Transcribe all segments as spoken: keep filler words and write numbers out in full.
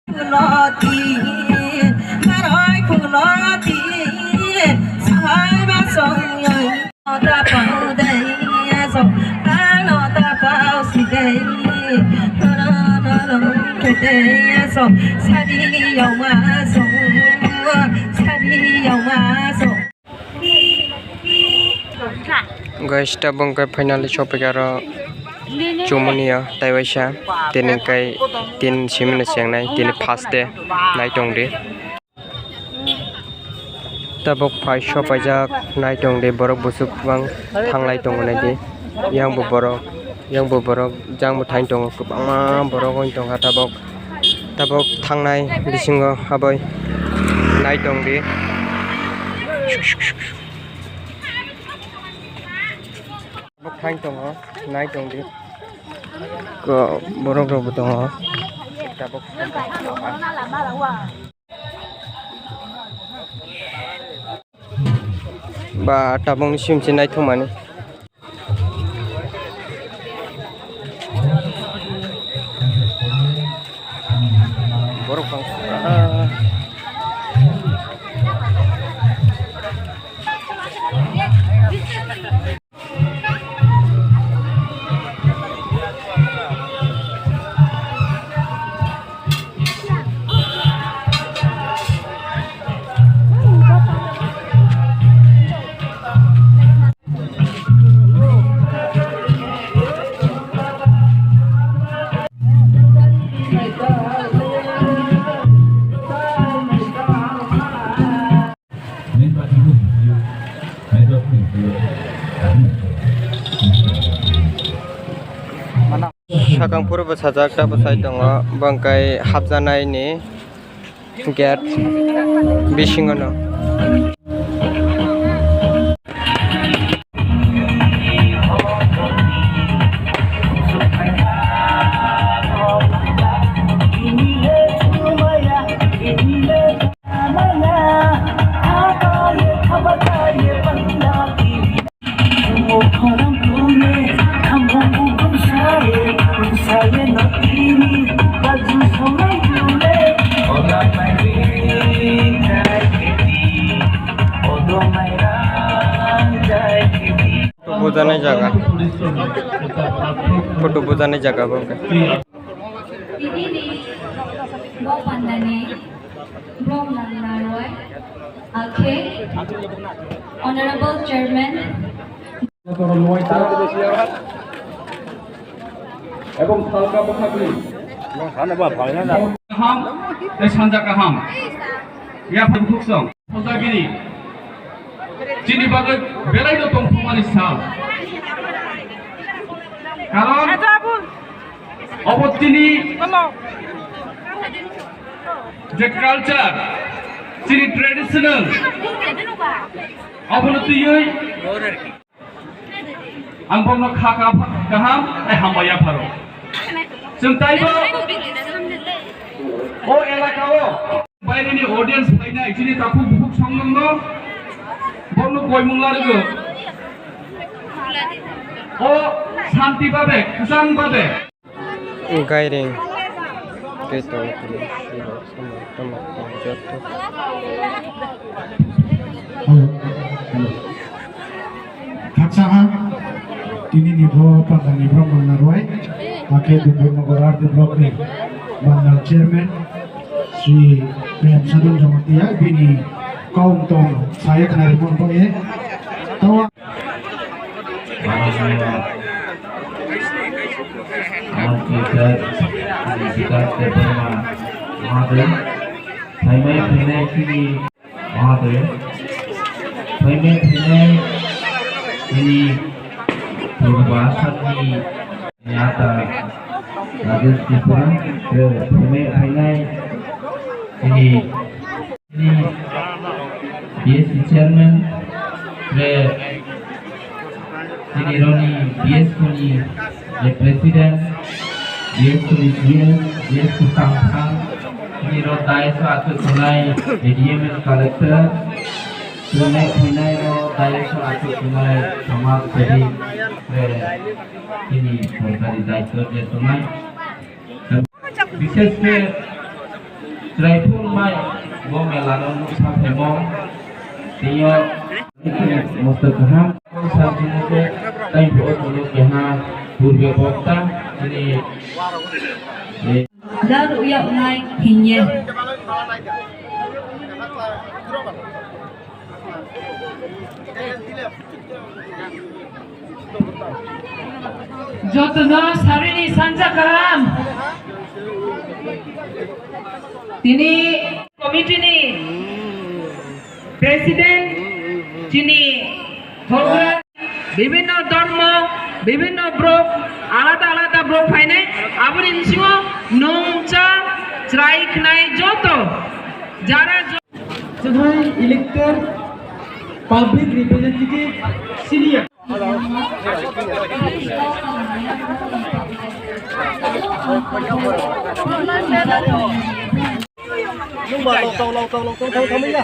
Kunoti, naroi kunoti, sahai basong yoi. Nota pau dei asong, ta nota pau si dei. Noro noro kete asong, sari yoma asong, sari yoma asong. Guys, tabuk khe finally sophaikha aro chumuni o tei waisa tini khe tin simino chengnai tini first day naitongdi. Tabuk phai sopaijak naitongdi borok buchuk bang thanglai tongo naidi. Yang bo borok, yang bo borok jang bo thain tongo kwbangma borok wng tongkha tabuk. Tabuk thangnai bisingo haboi nai tongdi. Tabuk thain tongo, nai tongdi. Ko borok rok bo tongo. Tabuk. Ba tabukni simse naithokmani. Borok bangsa. Sakang phuru bwsajak ta bwsai tongo, bo hwnkhe hapjanaini gate bisingo no. Photo bujanai jaga. Photo bujanai jaga bo hwnkhe. Tini ni bo pandani borok nang narwai, akhe Honorable Chairman. Ebong salka bwkhakni kaham, tei sanja kaham. Yaphang Bukhuk song. Sajagini. Chini bagwi belai no tongthokmani sal. Karon obo chini je culture, chini traditional, obono twiwi ang bono kha kha kaham tei hambai yapharo. Chwng taibo o elaka o. Baireni audience phainai chini takhuk bukhuk songnokno borno koimung larwgo. O santi babe, kwchang babe. Gairing. Tei tongo tini sirok sama tama tong joto. Hello. Hello. Khaksa ha, tini ni bo pandani borok manna rwai, akhe Dumbur Nagar R D block ni manna chairman, Sri Prem Sadhan Jamatia, bini kaung tong saya khnari mon bo ye. Tawa. Mahathir, Mahathir, Mahathir, Phaimai phainai chini Purba Assamni neta Rajesh Tripura, tei phaimai phainai chini, chini B S C chairman, tei chini roni B S C ni je president, B S C ni G S, B S C Tangthang, chini rok dais o achuk tongnai A D M and collector, chini phainai rok dais o achuk tongnai samaj sebi, eh, chini sorkari daityo je tongnai. Bishesh khe Chwrai phung mai bo mela no nuksa phaimo twiyo mosto kaham sa chumukhe tei bo tolo keha purbe bokta chini. Dar uyak nai hinya. Jotono sarini sanja kaham. Tini committee ni president chini Bibhinno dhormo, bibhinno borok, alada alada borok phainai, aboni bisingo nwng cha chwrai khnai joto, jara jo- Chwrai elected public representative senior. Nung ba lo tong lo tong lo tong tong tong ya.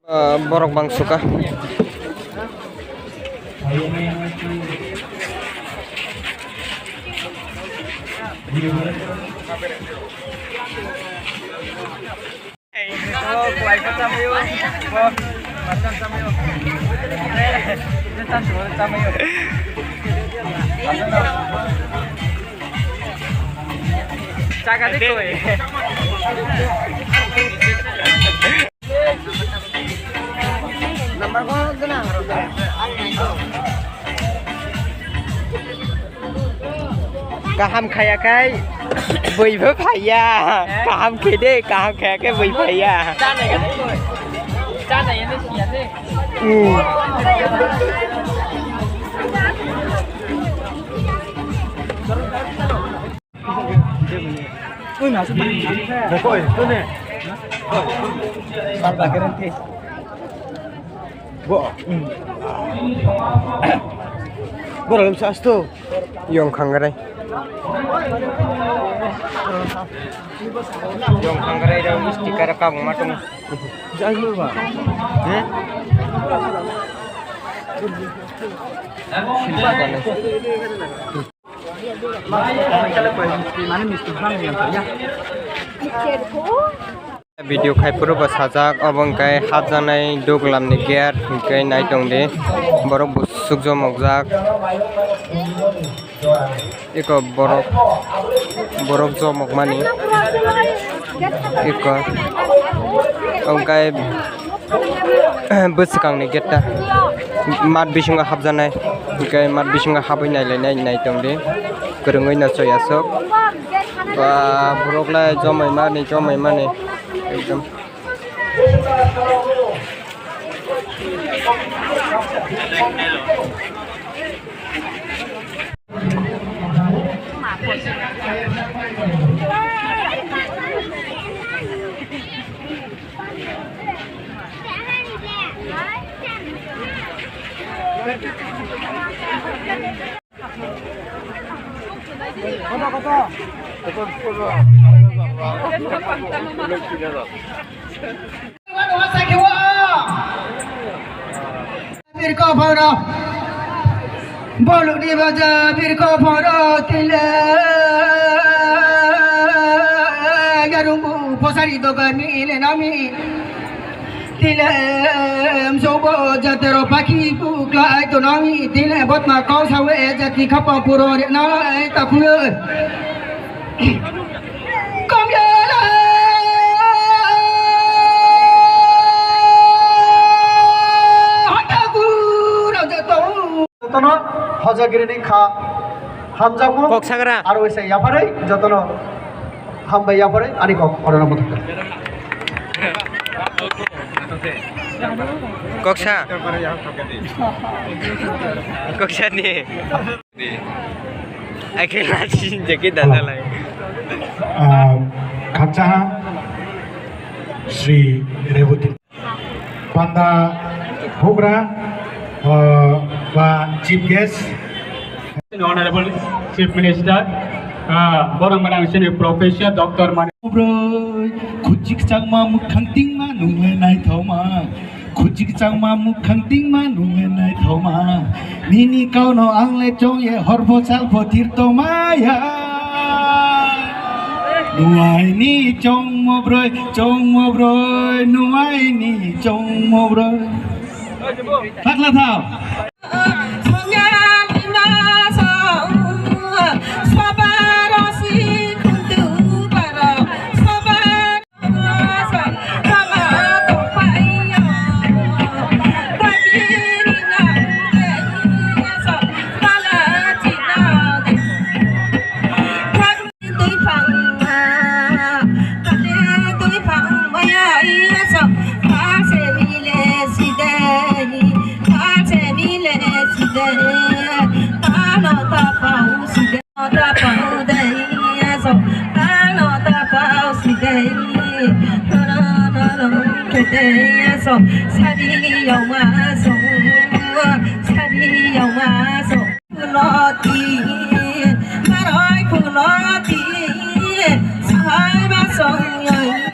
Ah, borok bang suka. Jaga de koi. Kaham khaya khai bui bo phaiya. Kaham khe de, kaham khaya khe bui phaiya. Hmm. Bo. Borok lamsa asto. Yong khangrai. Yong khangrai rok sticker kabung ma tongo. Jai ba. He? Silpa kanai. Video khai phuru bo sajak, obo hwnkhe hapjaknai duglam ni gate, hwnkhe nai tong di, borok busuk jomokjak, eko borok, borok jomokmani, eko, obo hwnkhe. Bwswkangni gate ta mat bisingo hapjaknai, hwnkhe mat bisingo habwi nailainai nai tongdi, kwrwngwi no choi aswk. Ba, borok lai chomai mani, chomai mani ekdom. Birko phoro, bolukni baja birko phoro tile, yarungbu phosari dogani le nami tile, msobo jatero pakhi buklai to nami tile, botma kau sawe jati khapa puro re nai takhuye. Kamyala hataku rajato. Jotono hojagiri ni kha hamjakmung. Kok sagra. Aro ise yapharwi jotono hambai yapharwi ani kok orona muthungkha. Koksa. Koksa ni. Akhil nasi jeki dada lai. Ah, khakchaha Sri Reboti Panda Hugra, ah, ba Chief Guest. Honorable Chief Minister, ah, borok manang sini Professor Doctor Mani. Broi, khuchik changma mukhang tingma nungle naithoma. Khuchik changma mukhang tingma nungle naithoma. Nini kauno angle chongye horpho chalpho tirtomaya. Nuaini chongmo broi, chongmo broi, nuaini chongmo broi. Thakla thao.